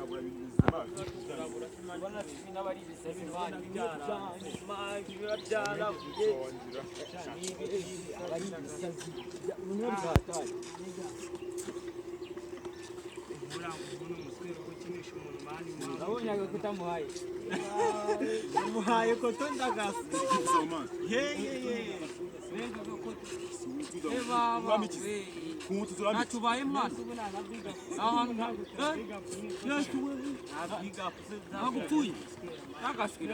Ukabura ibintu bizima. Ubona n'abari ibisazi Biba byaravuye. Abari ibisazi bimwe bihatari. Nabonye agakuta muhaye. Muhaye koto ndagasa. Ye. Ntatubaye mwana ahantu ntabwo upfuye ntagaswira.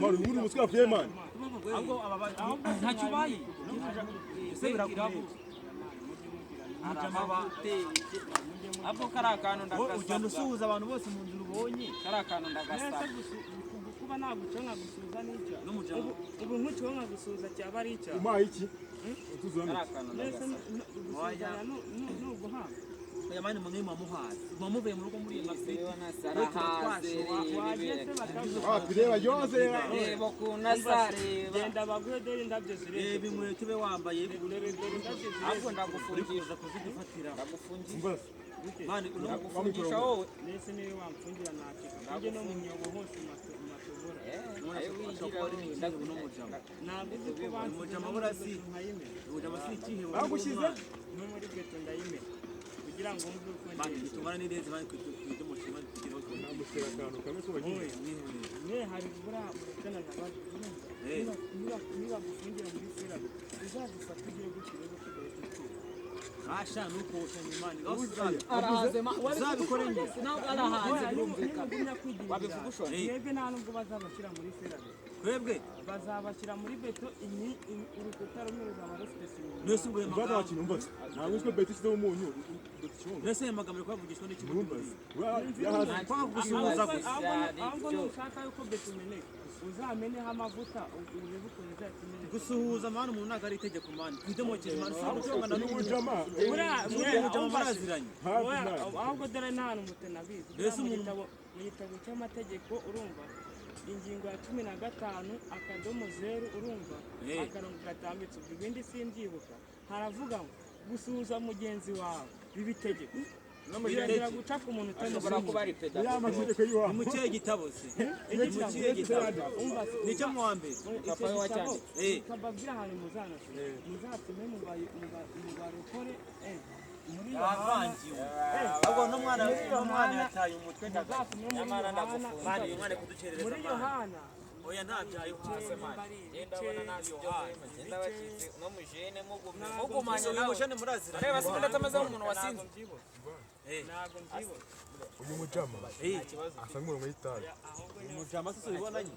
Mara uyu umutwe wapfuye, man. Ahubwo aba bantu Ntacyo ubaye. Ese birakureba? Ahubwo kari akantu Wowe ugenda ndagasabwa. usuhuza abantu bose mu nzira ubonye. Kari akantu ndagasabwa. Kuba naguca nkagusuhuza n'icyo N'umujama. Ubu nkuciwe nkagusuhuza cyaba ari icyaha? Umpaye iki? Utuzurame. Kari akantu Mbese ndagasabwa. gusuhuzanya ni uguhanga? Oya mani, mwe mwamuhaze muba muvuye mu rugo muri iyi mafiti. Arahaze. Wagiye se bakaguha? Ah, bireba yose. Reba ukuntu asa, reba. Genda baguhe, dore indabyo zirenze. Reba inkweto ube wambaye. Dore indabyo zirenze. Ahubwo Uri ndagufungisha. kuza kuzidufatira. Ndagufungisha. Umbaza. Mani uno Ndagufungisha wowe. Mbese niwe wamfungira nakeka ujye no mu myobo hose matobora. Ayo ashobora kuba ari wigira. ikihe uno mujama? Ntabwo uzi ko bansize Umujama no muri buriya si geto nkayimena. Umujama si ikihe? Bagushyize? No muri geto ndayimena kugira ngo wumve uko Mani ngenda. tungana n'irezi mani kuidomoshi mani kugira ngo Namushyira akantu kamwe ko bagiye. Mwe hari buriya murekana na babi. Niba gufungira muri ferabe uzagufata ugiye gutya urebe ko udahita upfuye. Asha nukosha nyuma ni Arahaze. Uzabikore nyine. Ntabwo arahaze, birumvikana. Nimugumya kwigira Wabivuga ushonje. mwebwe nta nubwo bazabashyira muri ferabe. Twebwe Bazabashyira muri beto urukuta rumwe ruzaba rufite sima. Nese ubwo Umbaza magambo wakintu umbaza. Ntabwo uziko beti ishyizeho umunyu. Beti icyongo. Nese aya magambo ari kwavugishwa n'iki? Umbaza. Yahaze. Kwanga kugusuhuza gusa. Ahubwo nushaka yuko beto imeneka uzameneho amavuta urebe ukuntu izahita imeneka. Gusuhuza mani umuntu ntabwo ari itegeko mani kuidomokeje mani si ugucongana Uyu mujama. Buriya n'umujama baraziranye. Hafi Oya, nawe. ahubwo dore nta hantu mutanabizi. Mbese Buriya mu umuntu- gitabo, mu gitabo cy'amategeko, urumva, ingingo ya 15 akadomo 0, urumva, akarongo gatambitse, ubwo ibindi simbyibuka, haravuga ngo gusuhuza mugenzi wawe biba itegeko. Kirazira guca ku muntu Ashobora kuba utamusuhuje. ari Ya pedagogo. mategeko y'iwabo. Ni mu kihe gitabo se? Ni mu kihe gitabo? Umva se, Nicyo mu wa mbere. icyo Papa we gitabo wacyanditse. kikababwira ahantu muzanasoma, muzasome mubarokore muri Yohana. Yavangiwe ahubwo n'umwana yataye umutwe ndagara. Muzasome muri Nyamara Yohana. ndagufunze. Mani uyu mwana kuducerereza Muri mani. Yohana. Oya ntabyaye hasi mani. Genda abona nabi ibyo murimo, genda bacitse no mujene mugume mugumanye Uyu nawe. mujene muraziranye. Areba se ubundi atameze nk'umuntu wasinze. Ntabwo mbyibuka. Uyu mujama asa nk'umuntu w'itabi. Umujama se ubibonanye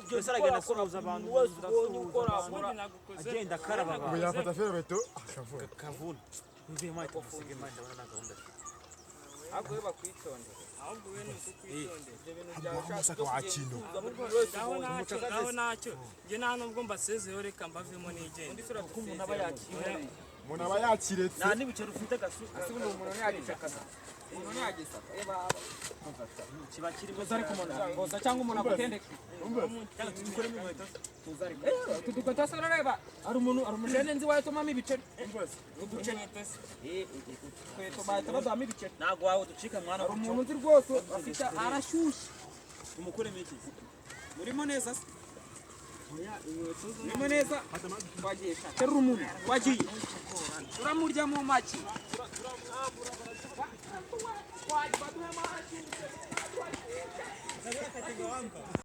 byose aragenda asuhuza abantu Wese ubonye ukora Ubundi nagukoze. Agenda akaraba Ubu abantu. yafata ferabeto akavuna. Kavuna mvuye mani tumusige mani ndabona nta gahunda afite. Ahubwo we bakwitondera. Ahubwo we ni ukukwitondera. Ibyo bintu byawe ushaka Amusaka byo wa kugenda kintu. usuhuza buri wese Ngaho ubonye. ntacyo, ngaho ntacyo, njye nta nubwo mbasezeho, reka mbavemo nigende. Undi sura Kuko umuntu aba yakihoreye. Umuntu aba yakiretse. Nta n'ibiceri ufite agasuka. Ese ubundi umuntu ntiyagisaka, umuntu ntiyagisaka Kiba kirimo. Tuza ariko umuntu ngoza cyangwa umuntu agutendeke. Cyangwa tudukuremo inkweto. Tuza ariko tudukweto se urareba hari umuntu, hari umujene nzi watumamo ibiceri uduceri udukweto bahita baduhamo ibiceri. Ntabwo wawe ducika mwana. Hari umuntu nzi rwose afite arashyushye. Umukuremo iki? Murimo neza se? Murimo neza, twagiye sha, terura umuntu twagiye turamurya mu maki.